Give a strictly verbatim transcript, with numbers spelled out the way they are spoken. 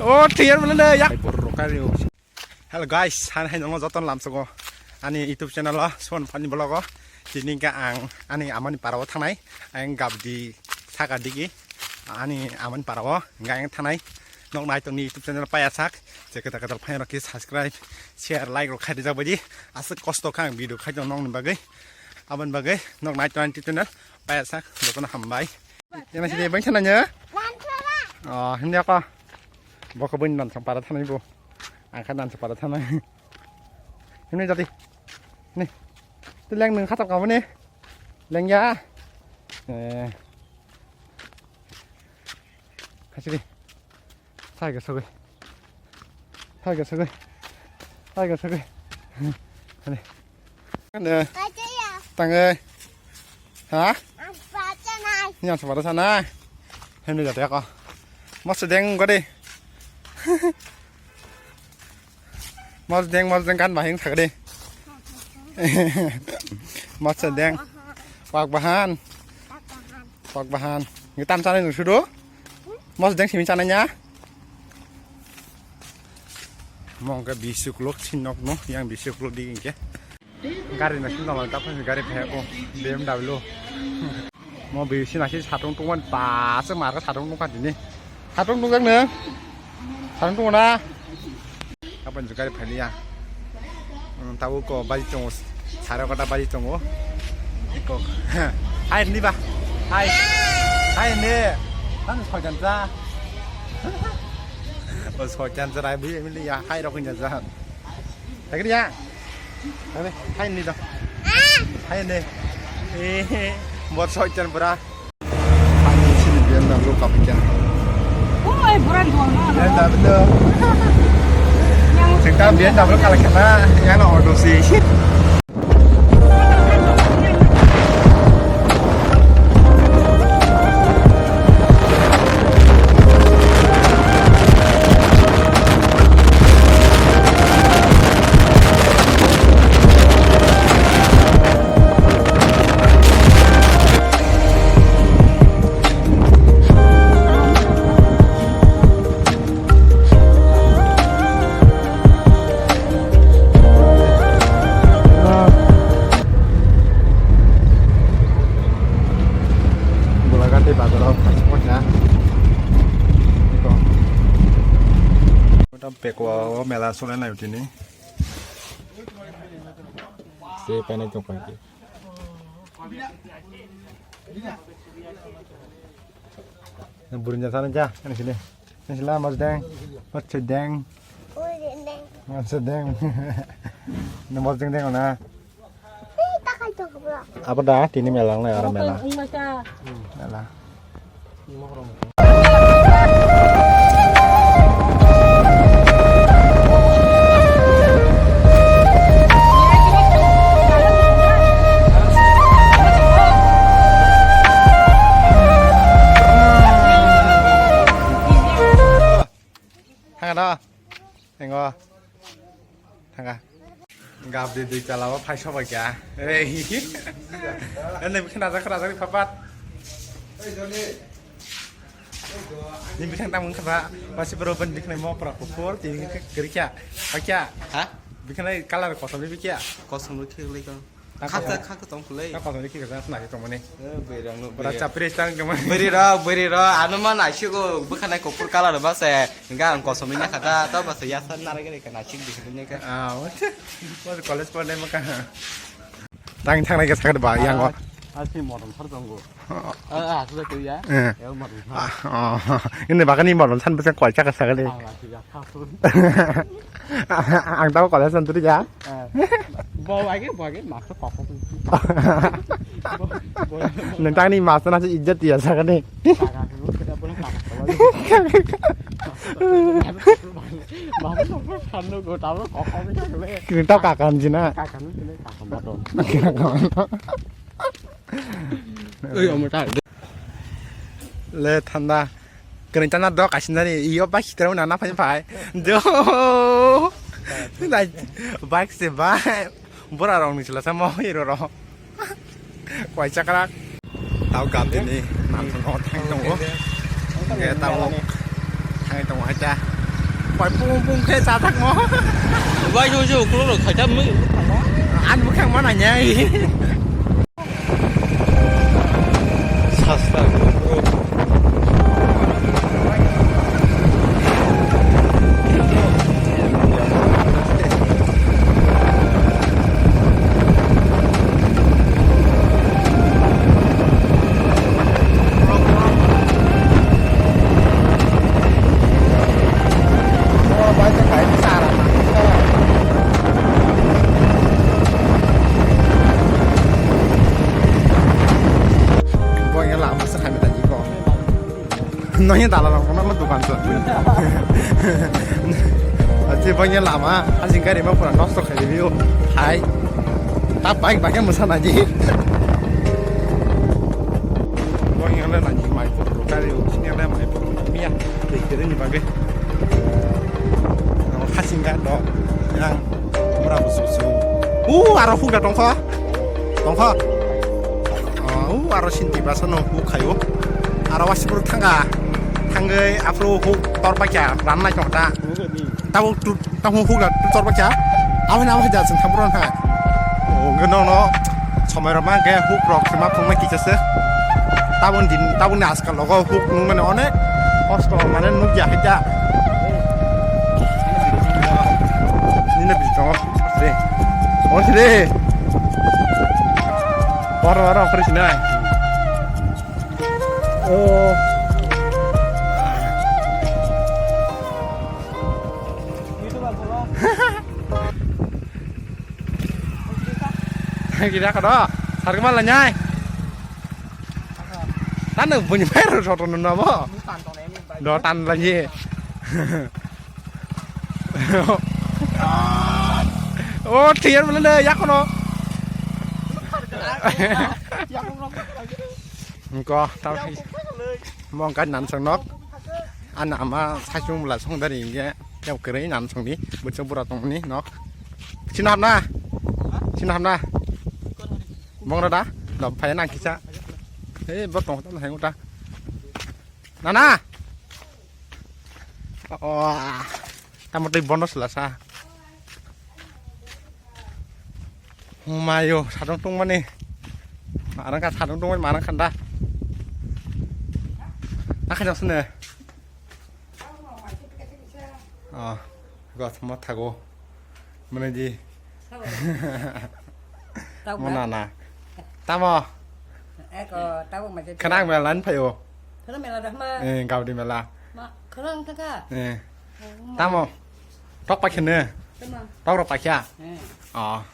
O, tiyan mana na, ya. Hello guys, han hai nongo joton lamsogo. Ani YouTube channel o, Suan Funny Vlog o. Tini ka ang ani amani para o thanai. Ang gabdi saka digi. Ani amani para o, gang thanai. Nok nai tongni YouTube channel paya sak. Je kata kata phai rok ki subscribe, share, like rok khai rijak baidi. Aswk kosto kha ang video khai tong nokni bagwi. Aboni bagwi nok nai tongni YouTube channel paya sak. Jotono hambai. Yang sini bang sana nya. Oh, hindi ako. Boko bun nan sang para thanai bo. Ang kha nan sang para thanai. Ini jadi. Nih. Itu leng nung khatok kamu nih. Leng ya. Eh. Kasih. Sai ga sagoi. Sai ga sagoi. Sai ga sagoi. Ani. Ani. Tangai. Ha? Ni ang sabara sana. Hini jate ako. Mas deng gode. Mas deng, mas deng kan bahing sagde. Mas deng. Pak bahan. Pak bahan. Ngi tam chanai nung sudo. Mos deng simi chanai nya. Mong ke bisuk lok sin nok no, yang bisuk lok di ke. Gari na sin dong ta phai gari phai ko B M W. Mo bisi na si satung tungman ta se mar ka satung tungka dini. Satung tungka ne. Satung tungna. Kapan juga di Bhalia. Hmm, tahu ko baji tongo. Saro kata baji tongo. Iko. Hai ni ba. Hai. Hai ni. Kan sojan sa. Oh, sojan sa rai bi mili ya. Hai rok ni sa. Tagri ya. Hai ni do. Hai ni. Eh, bor sojan bra. Ani sini B M W kapikya. Oi, buran duang na. B M W. Yang Sengta B M W kalakya na, yang na auto si. Gulagati bazar o kaisa pokya. Eko. Ota pekwa o mela sole nai utini. Se painai tong kha. Burinja sana ja, ani sini. Ani sila mas deng, mas deng. Mas deng. Ni mas deng deng na. Apa dah, tini melang na, orang mela. Mela. Hanga da. Engo. Thanga. Gabdi dui tala o phai sobai kya. Ei. Ene bikhe najak najak ni papat. Ni bikhe tang mung khaba. Masi bro ben bikhe mo pra kuphur tini khe gri kya. Pakya. Ha? Bikhe color kosom ni bikya. Kosom ni khe lei ko. Khaksa khaksa tong kulai. Ta kosom ni khe khaksa na tong mani. Eh, berang no. Bra chapri stang tong mani. Beri ro, beri ro. Ano man aisiko bwkhanai kopor color ba se. Enggak ang kosom ni khata to ba se yasan nara gere kana chik di sini ka. Ah, what? What college pon dai maka. Tang thang nai ka sakar ba yang wa. Asi modom sar tong go. Ah, ah, sudah tu ya. Eh. Ya modom sar. Ah, oh. Ini bahkan ini modom san bisa kual cakar sakar deh. Ah, asi ya. Ang tau college santri ya. Eh. Bo age, bo age, master kok kok. Nang tang ni master na ijat ya sakani. Nang tau kakan jina. Oi, omo ta. Le thanda. Kering chana dok asinani iyo bike kitara na na phai phai. Jo. Nai bike se bai. Bora rong ni sila sama hero ro. Kwai chakrak. Tau gap dini nam thang thang tongo. Nge tau thang tongo hacha. Pai pung pung khe chajakno. Bai jo jo ukulok rok khaita mui. Ani bwkhang ma nanya. Sasta. Bo yang lama se kami tadi ko. Nanya dalam aku nama tukang tu. Aji banyak lama, aji gari mah pura nosto kali view. Hai, tak baik baik yang besar aja. Bo yang lain lagi mai pura kali, sini yang lain mai pura. Mia, kira ni bagai. Hasing gado, yang mura busu su. Uh, aro huga tongkha. Tongkha. Ah, uh, aro sinti basa no hu khayo. Aro wasipur thanga. Thangai afro hu torpa kya ran nai tongta. Tabo tu, tabo hu ga tu torpa kya. Awen awen ja sing thamro na. Oh, gano no. Somai rok ma ke huk rok ma phung ma kisa se. Tabun din, tabun ni askal logo huk nung mane onek kosto mane nuk ya hita. Nina biri tongo. Re. Or re. Boro boro okhri sinai. Oh. Kita kada. Sarkma lanyai. Tano bunyi mai ro soto nuna bo. Do tan lagi. Oh, tiar mana deh, ya kono. Engko, tau. Mong kan nan song nok. Ana ama sachung bela song dari inge. Yau kere nan song ni. Bocor bura tong ni nok. Sini hapna. Sini hapna. Bong rada. Dap phai nang kisa. Eh, botong tong hai nguta. Nana. Oh. Tamo tei bono sela sa. Humayo, sadong tongmani. Marang ka sadong tongmani, marang khanda. Akha jasne. Oh, gos mo thago. Mane di. Tau mo ba? Nana. Tamo. Eko, tau ma je. Khanang mela lan phayo. Khanang mela dah ma. Eh, gaudi mela. Ma, khanang thaka. Eh. Tamo. Tok pa khene. Tamo. Tok ro pa kya. Eh. Oh.